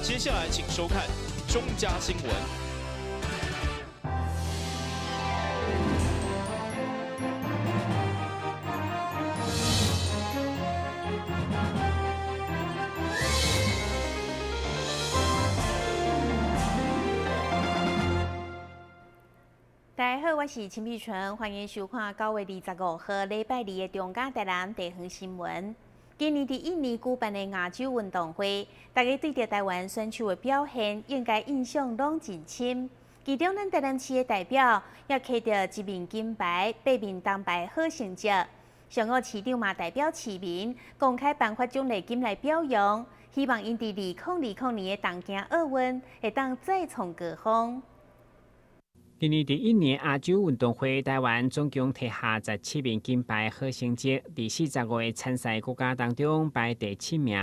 接下來請收看中嘉新聞。大家好，我是陳碧純，歡迎收看9月25號禮拜二的中嘉台南地方新聞。今年佇印尼舉辦的亞洲運動會，大家對著台灣選手的表現應該印象攏真深。其中，咱台南市的代表也摕著一面金牌、八面銅牌好成績。上午市長嘛代表市民公開頒發獎勵金來表揚，希望𪜶佇2020年的東京奧運會當再創高峰。今年佇印尼亞洲運動會，台灣總共摕下17面金牌好成績，佇45個參賽國家當中排第七名。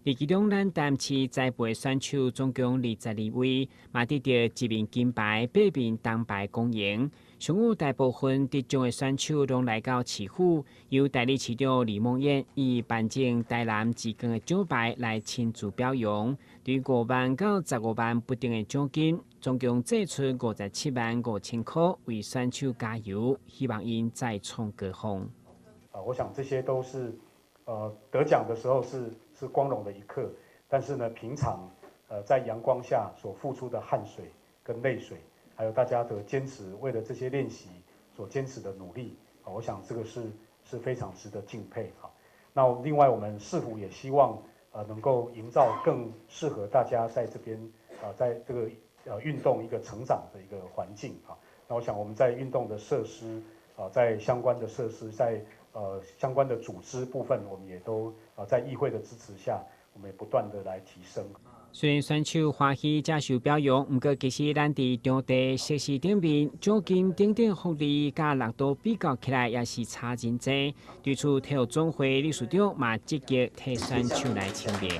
佇其中，咱台南市栽培選手總共22位，嘛得著一面金牌、八面銅牌光榮。上午大部分得獎的選手攏來到市府，由代理市長李孟諺以頒贈台南之光的獎牌來親自表揚。對5萬到15萬不等的獎金，總共祭出57萬5千塊為選手加油，希望𪜶再創高峰。啊，我想這些都是，得獎的時候是光榮的一刻，但是呢，平常，在陽光下所付出的汗水跟淚水，還有大家的堅持，為了這些練習所堅持的努力，啊，我想這個是非常值得敬佩啊。那另外，我們市府也希望，能夠營造更適合大家在這邊，在這個運動一個成長的一個環境啊。那我想我們在運動的設施，在相關的設施，在相關的組織部分，我們也都在議會的支持下，我們也不斷的來提升。雖然選手歡喜接受表揚，毋過其實咱佇場地設施頂面、獎金等等福利，佮六都比較起來也是差真濟。對此，體育總會理事長嘛積極替選手來請命。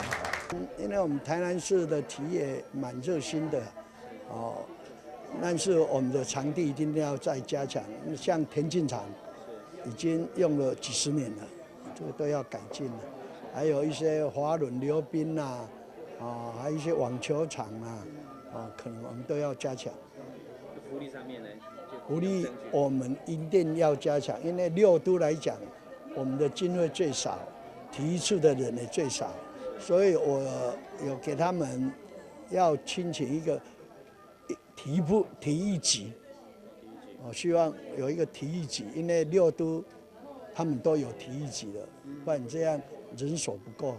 因為我們台南市的體育也蠻熱心的，哦，但是我們的場地一定要再加強，像田徑場已經用了幾十年了，這個都要改進了。還有一些滑輪溜冰啊。啊，還有一些網球場啊，啊，可能我們都要加強。福利上面呢？福利我們一定要加強，因為六都來講，我們的經費最少，體育處的人也最少，所以我有給他們要申請一個體育部體育局，我希望有一個體育局，因為六都他們都有體育局的，不然這樣人手不夠。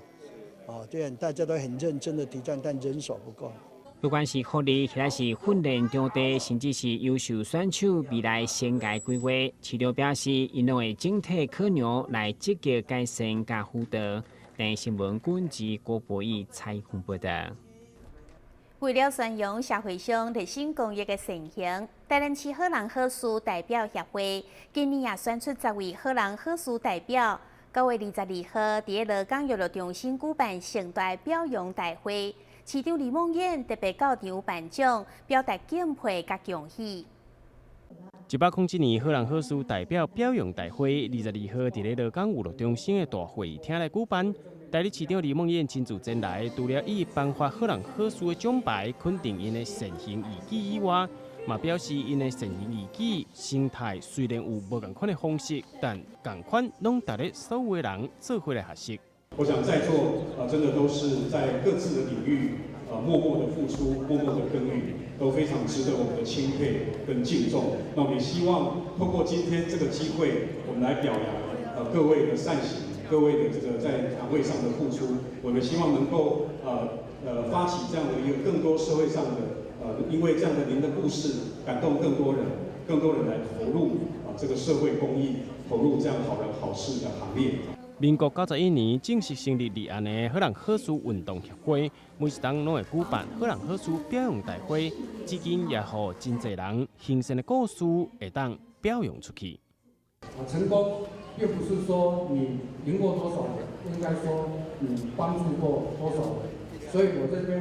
哦，對，大家都很認真的提倡，但人手不夠。不管是福利，或者是訓練場地，甚至是優秀選手未來生涯規劃，市長表示，𪜶攏會整體考量來積極改善佮輔導。電視新聞軍事郭博義採訪報道。為了宣揚社會上熱心公益的善行，台南市好人好事代表協會今年也選出10位好人好事代表。9月22號，佇咧羅港娛樂中心舉辦盛大表揚大會，市長李孟諺特別到場頒獎，表達敬佩佮恭喜。107年好人好事代表表揚大會，22號佇咧羅港娛樂中心的大會廳來舉辦。代理市長李孟諺親自前來，除了以頒發好人好事的獎牌，肯定𪜶的善行義舉以外，嘛表示𪜶的善行義舉生態雖然有無仝款的方式，但仝款攏值得所有的人做伙來學習。我想在座啊，真的都是在各自的領域啊，默默的付出，默默的耕耘，都非常值得我們的欽佩跟敬重。那我們也希望透過今天這個機會，我們來表揚各位的善行，各位的這個在崗位上的付出。我們希望能夠發起這樣的一個更多社會上的。因為這樣的您的故事感動更多人，更多人來投入啊這個社會公益，投入這樣好人好事的行列。民國91年正式成立立案的好人好事運動協會，每一冬攏會舉辦好人好事表揚大會，至今也予真濟人行善的故事會當表揚出去。成功並不是說你贏過多少人，應該說你幫助過多少人。所以我這邊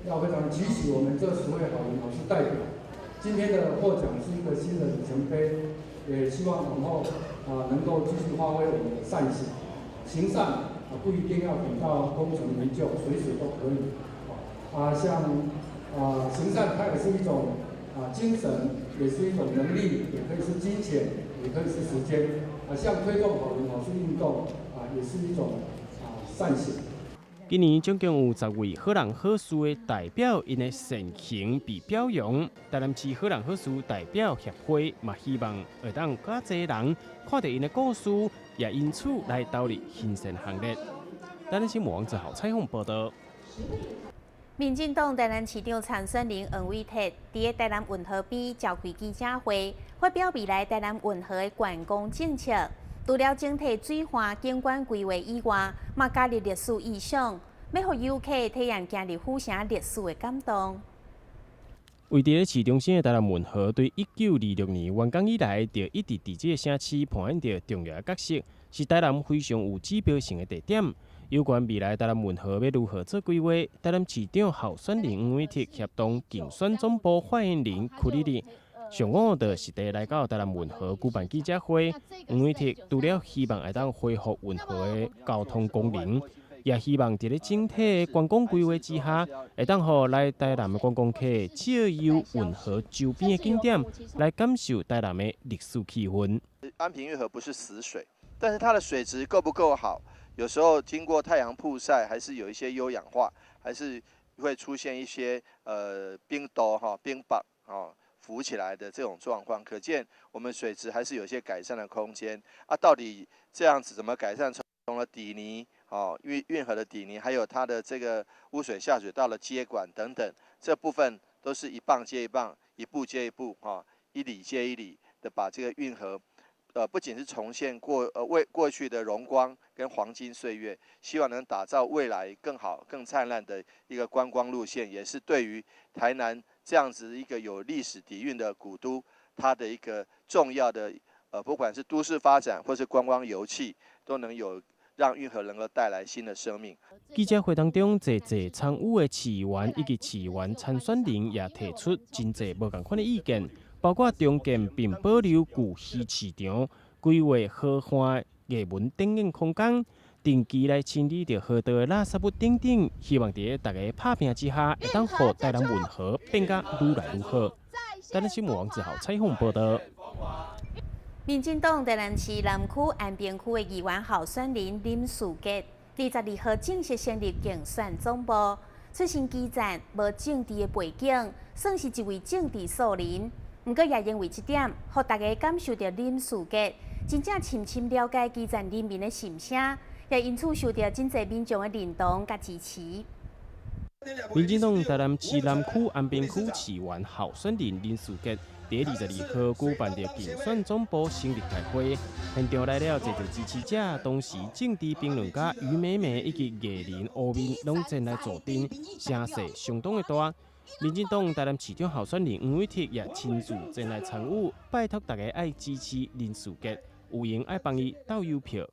要非常期許我們這10位好人好事代表，今天的獲獎是一個新的里程碑，也希望往後啊能夠繼續發揮我們的善行，行善啊不一定要等到功成名就，隨時都可以。啊，像行善，它也是一種精神，也是一種能力，也可以是金錢，也可以是時間。像推動好人好事運動，也是一種善行。今年總共有10位好人好事的代表，𪜶的善行被表揚。台南市好人好事代表協會嘛，希望會當較濟人看著𪜶的故事，也因此來投入行善行列。台南新聞王志豪採訪報道。民進黨台南市長參選人黃偉哲佇咧台南運河邊召開記者會，發表未來台南運河的觀光政策。除了整體水岸景觀規劃以外，嘛加入歷史意象，欲予遊客體驗行入府城歷史的感動。位佇咧市中心的台南運河，對1926年完工以來，就一直佇這个城市扮演著重要的角色，是台南非常有指標性的地點。有關未來台南運河欲如何做規劃，台南市長候選人黃偉哲協同競選總部發言人屈里里，上午就實地來到台南運河舉辦記者會。黃偉哲除了希望會當恢復運河的交通功能，也希望佇咧整體的觀光規劃之下，會當予來台南的觀光客藉由運河周邊的景點，來感受台南的歷史氣氛。安平運河不是死水，但是它的水質夠不夠好？有時候經過太陽曝曬，還是有一些優氧化，還是會出現一些冰多哈、冰雹哈浮起來的這種狀況。可見我們水質還是有些改善的空間。啊，到底這樣子怎麼改善？從了底泥哦，運河的底泥，還有它的這個污水下水道的接管等等，這部分都是一棒接一棒，一步接一步哈，一里接一里的把這個運河，不僅是重現過為過去的榮光跟黃金歲月，希望能打造未來更好、更燦爛的一個觀光路線，也是對於台南這樣子一個有歷史底蘊的古都，它的一個重要的不管是都市發展或是觀光遊憩，都能有讓運河能夠帶來新的生命。記者會當中，濟濟參與的市議員以及市議員參選人也提出真濟無仝款的意見。包括重建並保留舊魚市場，規劃河岸藝文展演空間，定期來清理著河道的垃圾物等等，希望佇咧大家拍拚之下，會當予台南運河變甲愈來愈好。台南新聞王志豪採訪報道。民進黨台南市南區安平區的議員候選人林士傑，22號正式成立競選總部，出身基層，無政治的背景，算是一位政治素人。毋過也因為這點，予大家感受著林士傑真正深深了解基層人民的心聲，也因此受著真濟民眾的認同佮支持。民進黨台南市南區安平區市議員候選人林士傑，佇22號舉辦著競選總部成立大會，現場來了濟濟支持者，當時政治評論家余美美以及藝人烏面攏前來助陣，聲勢相當的大。民進黨台南市長候選人黃偉哲也親自前來參與，拜託大家愛支持林士傑，有閒愛幫伊投郵票。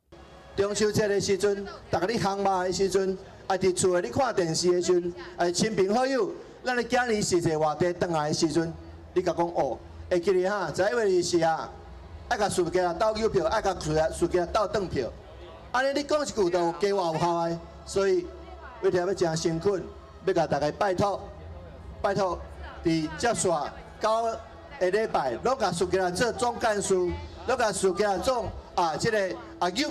中秋節的時陣，逐家咧烘肉的時陣，啊，佇厝內咧看電視的時陣，啊，親朋好友，咱的囝兒是坐外地轉來的時陣，你共講哦，會記得哈，11月24啊，愛共士傑投郵票，愛共士傑鬥轉票，按呢你講一句就有加偌有效的，所以為著欲誠誠懇，欲共大家拜託。拜託，佇接續九个禮拜，攏共士傑做總幹事，攏共士傑做啊，這個啊玉，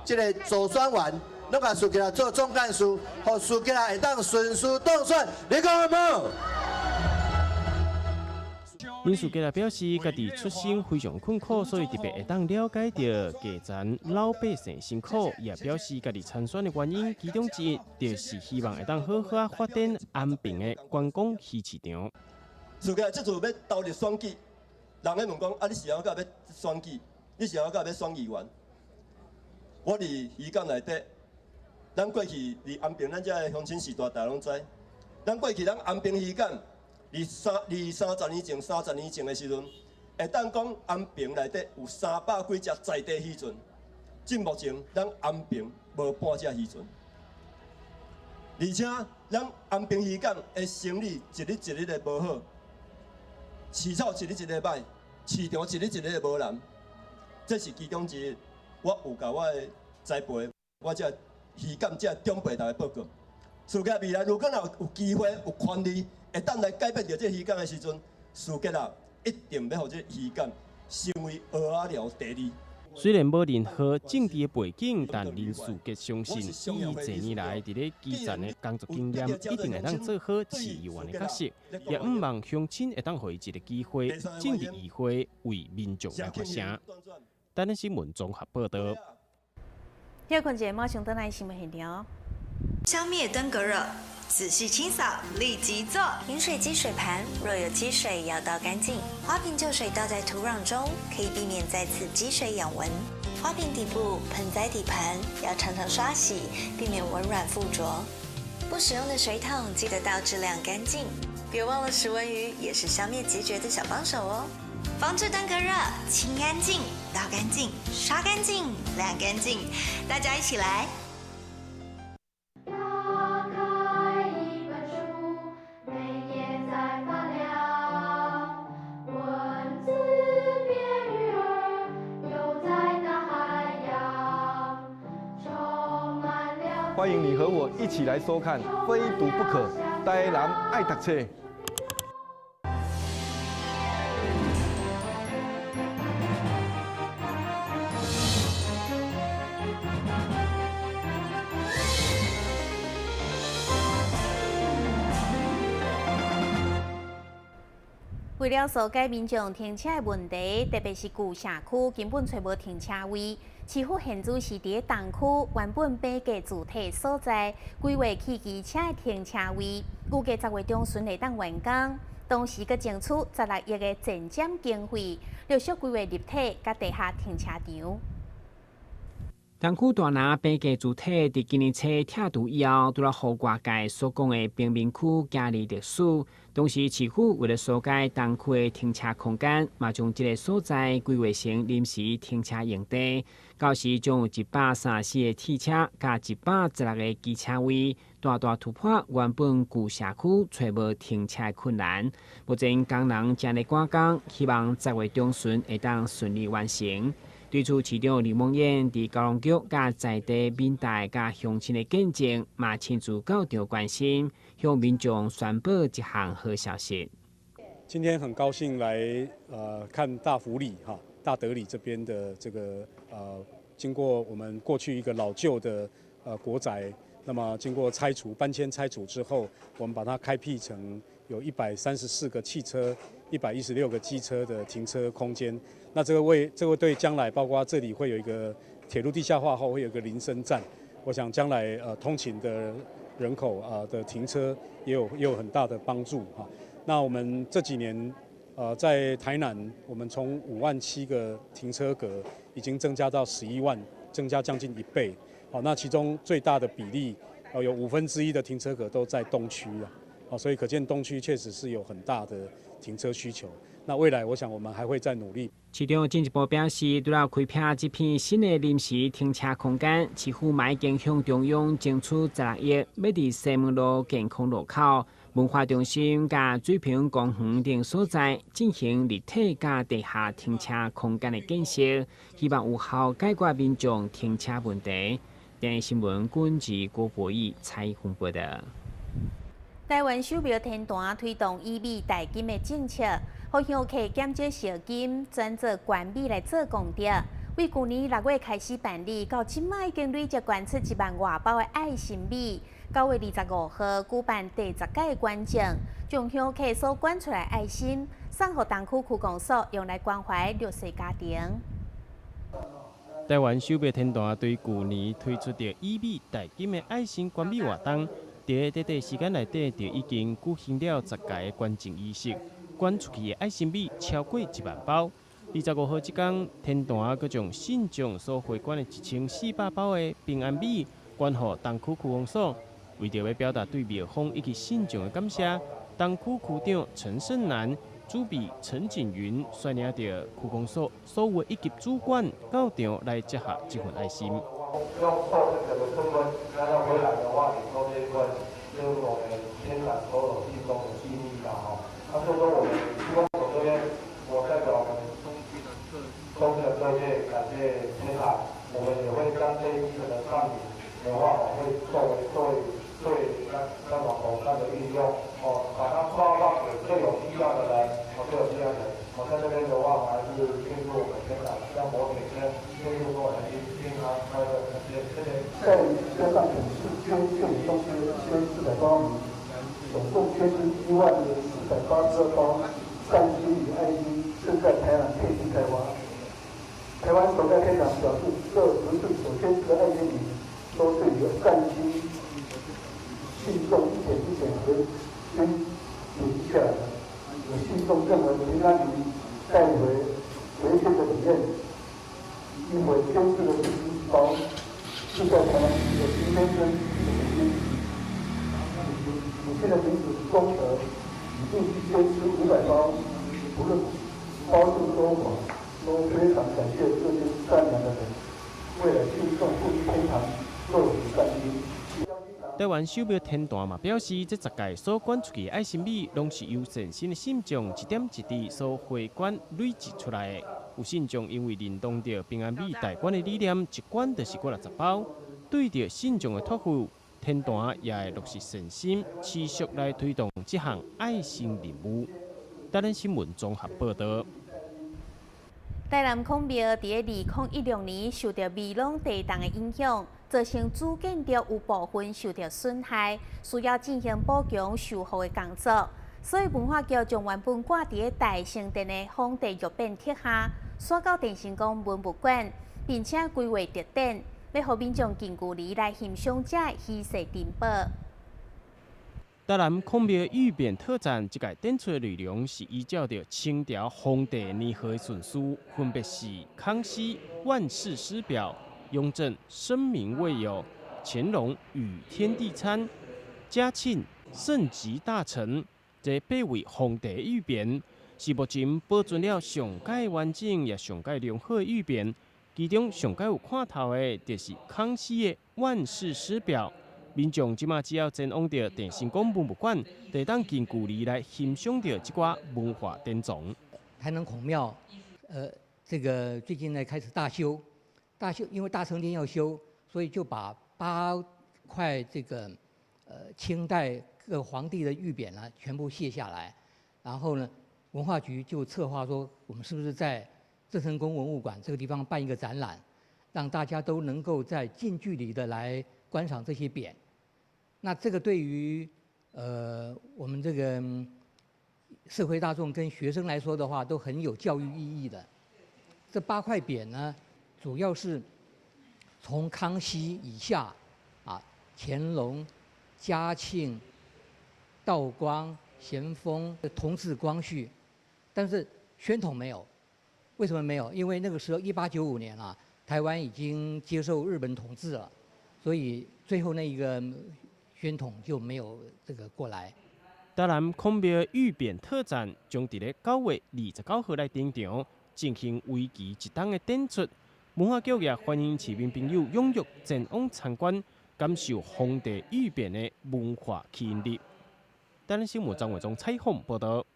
這個助選員，攏共士傑做總幹事，予士傑會當順勢當選，你講好無？林士傑也表示，家己出身非常困苦，所以特別會當了解著基層老百姓辛苦。也表示家己參選的原因，其中之一就是希望會當好好發展安平的觀光魚市場。士傑這次欲投入選舉，人咧問講啊，你是按怎欲選舉？你是按怎欲選議員？我佇漁港內底，咱過去佇安平，咱這个鄉親序大，大家攏知。咱過去咱安平漁港。佇三十年前、三十年前的時陣，會當講安平內底有300幾隻在地漁船。至目前，咱安平無半隻漁船，而且咱安平漁港的生意一日一日的無好，市草一日一日歹，市場一日一日的無人，這是其中之一。我有共我的栽培，我這漁港這長輩來報告，士杰未來如果若有機會、有權利，會當來改變著這個漁港的時陣，士杰啊，一定欲予這個漁港成為蚵仔寮第二。雖然無任何政治的背景，但林士傑相信，伊這年來佇咧基層的工作經驗，一定會當做好市議員的角色，也向望鄉親會當予伊一個機會，進入議會為民眾來發聲。台南新聞綜合報導。歇睏者，馬上轉來新聞現場。消滅登革熱，仔細清掃，立即做。飲水機水盤若有積水，要倒乾淨。花瓶舊水倒在土壤中，可以避免再次積水養蚊。花瓶底部、盆栽底盤要常常刷洗，避免蚊卵附着。不使用的水桶記得倒置晾乾淨。別忘了食蚊魚也是消滅孑孓的小幫手哦。防治登革熱，清乾淨，倒乾淨，刷乾淨，晾乾淨，大家一起來。打開一本書，每頁在發亮，文字變魚兒，游在大海洋，充滿了。歡迎你和我一起來收看《非讀不可》，台南愛讀冊。為了疏解民眾停車的問題，特別是舊社區根本揣無停車位。市府現主是佇咧東區原本平價住宅所在，規劃汽機車的停車位，預計10月中旬會當完工。同時，閣爭取16億的前瞻經費，陸續規劃立體佮地下停車場。東區大林平價住宅佇今年初拆除以後，除了予外界所講的貧民區今日歷史。同時，市府為了疏解東區的停車空間，嘛將這個所在規劃成臨時停車用地。到時將有134個汽車佮116個機車位，大大突破原本舊社區揣無停車的困難。目前工人正咧趕工，希望10月中旬會當順利完成。對此，市長林夢燕佇交通局佮在地民代佮鄉親的見證，嘛親自到場關心，向民眾宣布這項好消息。今天很高興來看大福里哈大德里這邊的這個經過我們過去一個老舊的國宅，那麼經過拆除搬遷拆除之後，我們把它開闢成有134個汽車、116個機車的停車空間。那這個會對將來，包括這裡會有一個鐵路地下化後會有一個林森站，我想將來通勤的人口的停車也有很大的幫助哈。那我們這幾年在台南，我們從5萬7個停車格已經增加到11萬，增加將近1倍。好，那其中最大的比例有1/5的停車格都在東區啊，好，所以可見東區確實是有很大的停車需求。那未來，我想我們還會再努力。市長進一步表示，除了開闢這片新的臨時停車空間，市府嘛已經向中央爭取16億，欲佇西門路健康路口、文化中心佮水平公園等所在進行立體佮地下停車空間的建設，希望有效解決民眾停車問題。電視新聞軍事郭博義採訪報導。台灣守廟天壇推動以米代金的政策，予香客減少小金，轉做捐米來做功德。為舊年6月開始辦理，到這擺已經累積捐出1萬外包的愛心米。9月25號舉辦第10屆捐贈，將香客所捐出來愛心送予東區區公所，用來關懷弱勢家庭。台灣守廟天壇對舊年推出著以米代金的愛心捐米活動。佇短短時間內底，就已經舉行了10屆的捐贈儀式，捐出去的愛心米超過1萬包。25號這天，天壇閣將信眾所回捐的1400包的平安米捐予東區區公所，為著欲表達對廟方以及信眾的感謝，東區區長陳勝南、主筆陳景雲率領著區公所所有一級主管到場來接下這份愛心。用受這個身份，那要回來的話，也說這一份就是我們天壇所有信眾的心意啦，吼。那所以說我們區公所這邊，我代表我們中區的各界感謝天壇，我們也會將這一份的善禮的話，會作為對那個肯市捐献中学1400包米，总共捐出1万零482包善心与爱心，正在台南遍地开花。台湾首代天堂表示，这十次所捐出的爱心米，都是由善心信众一点一点和捐累积下来的。有信众认为平安米代为回捐的理念，因為捐出的11包是在台南市的林先生的母親，母親的名字是鍾德，已陸續捐出500包，不論包數多寡，都非常感謝這些善良的人，為了信眾富天堂落實善心。台灣守廟天壇嘛表示，這10屆所捐出去的愛心米，攏是由善心的信眾一點一滴所回捐累積出來的。有信眾因為認同著平安米代捐的理念，一捐就是幾若十包。對著信眾的託付，天壇也會落實善心，持續來推動這項愛心任務。台南新聞綜合報導。台南孔廟佇2016年受著美濃地動的影響，造成主建築有部分受著損害，需要進行補強修復的工作。所以文化局將原本掛佇大成殿的皇帝御匾撤下，徙到鄭成功文物館，並且規劃特展，欲予民眾近距離來欣賞這稀世珍寶。台南孔廟御匾特展，這屆展出的內容是依照著清朝皇帝年號的順序，分別是康熙萬世師表、雍正聲明未有、乾隆與天地參、嘉慶聖級大臣，這八位皇帝御匾是目前保存了上蓋完整也上蓋良好的御匾。其中上蓋有看頭的，就是康熙的萬世師表。民眾這馬只要前往著鄭成功文物館，就會當近距離來欣賞著這寡文化典藏。台南孔廟，這個最近呢開始大修，大修因為大成殿要修，所以就把八塊這個清代各皇帝的御匾呢全部卸下來，然後呢文化局就策劃說，我們是不是在鄭成功文物館這個地方辦一個展覽，讓大家都能夠在近距離的來觀賞這些匾。那這個對於我們這個社會大眾跟學生來說的話，都很有教育意義的。這八塊匾呢，主要是從康熙以下，啊，乾隆、嘉慶、道光、咸豐、同治、光緒，但是宣統沒有。為什麼沒有？因為那個時候1895年啊，台灣已經接受日本統治了，所以最後那一個宣統就沒有這個過來。台南孔廟御匾特展將佇咧9月29號來登場，進行為期一冬的展出。文化局也歡迎市民朋友踴躍前往參觀，感受皇帝御匾的文化吸引力。台南新聞張偉忠採訪報導。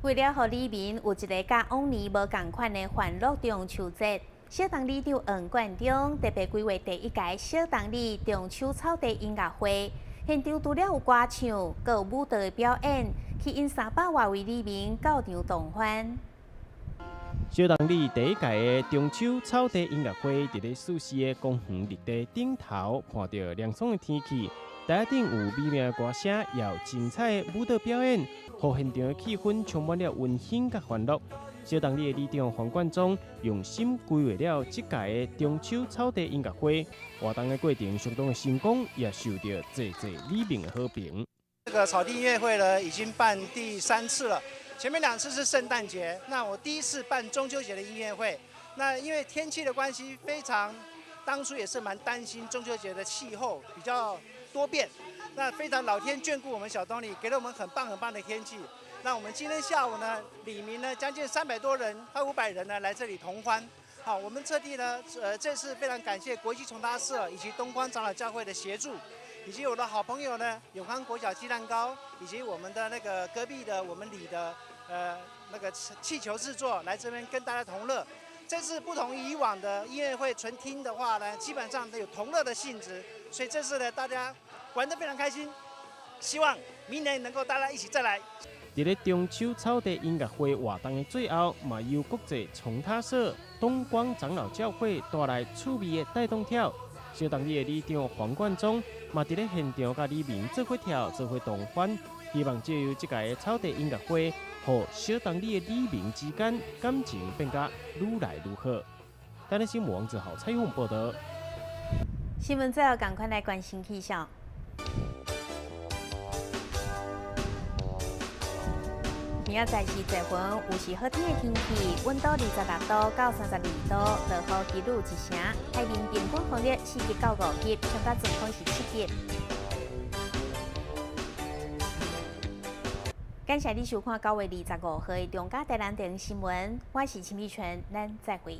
為了予里民有一个佮往年無仝款的歡樂中秋節，小東里長黃冠中特別規劃第一屆小東里中秋草地音樂會，現場除了有歌唱，閣有舞蹈的表演，吸引300外位里民到場同歡。小東里第一屆的中秋草地音樂會，佇咧四四的公園綠地頂頭，看著涼爽的天氣，台仔頂有美妙的歌聲，也有精彩的舞蹈表演，予現場的氣氛充滿了溫馨佮歡樂。小東里的里長黃冠中用心規劃了這屆的中秋草地音樂會，活動的過程相當的成功，也受到濟濟里民的好評。這個草地音樂會呢，已經辦第3次了。前面2次是聖誕節，那我第一次辦中秋節的音樂會。那因為天氣的關係，非常當初也是蠻擔心中秋節的氣候比較多變。那非常老天眷顧我們小東里，給了我們很棒很棒的天氣。那我們今天下午呢，里民呢將近300多人，快500人呢來這裡同歡。好，我們特地呢，這次非常感謝國際崇達社以及東光長老教會的協助，以及我的好朋友呢永康國小雞蛋糕，以及我們的那個隔壁的我們里的那個氣球製作，來這邊跟大家同樂。這次不同於以往的音樂會純聽的話呢，基本上都有同樂的性質，所以這次呢大家玩得非常開心，希望明年能夠大家一起再來。佇咧中秋草地音樂會活動的最後，嘛由國際崇塔社、東光長老教會帶來趣味的帶動跳，小同里的里长黄冠中嘛，佇咧現場佮里民做伙跳，做伙同歡，希望藉由這屆的草地音樂會，予小同里的里民之間感情變甲愈來愈好。台南新聞王子豪採訪報道。新聞最後，趕快來關心氣象。明仔載是濟雲，有時好天的天氣，溫度26度到32度，落雨幾率1成。海面平均風力4級到5級，上大陣風是7級。感謝你收看9月25號的中嘉台南電視新聞，我是陳美泉，咱再會。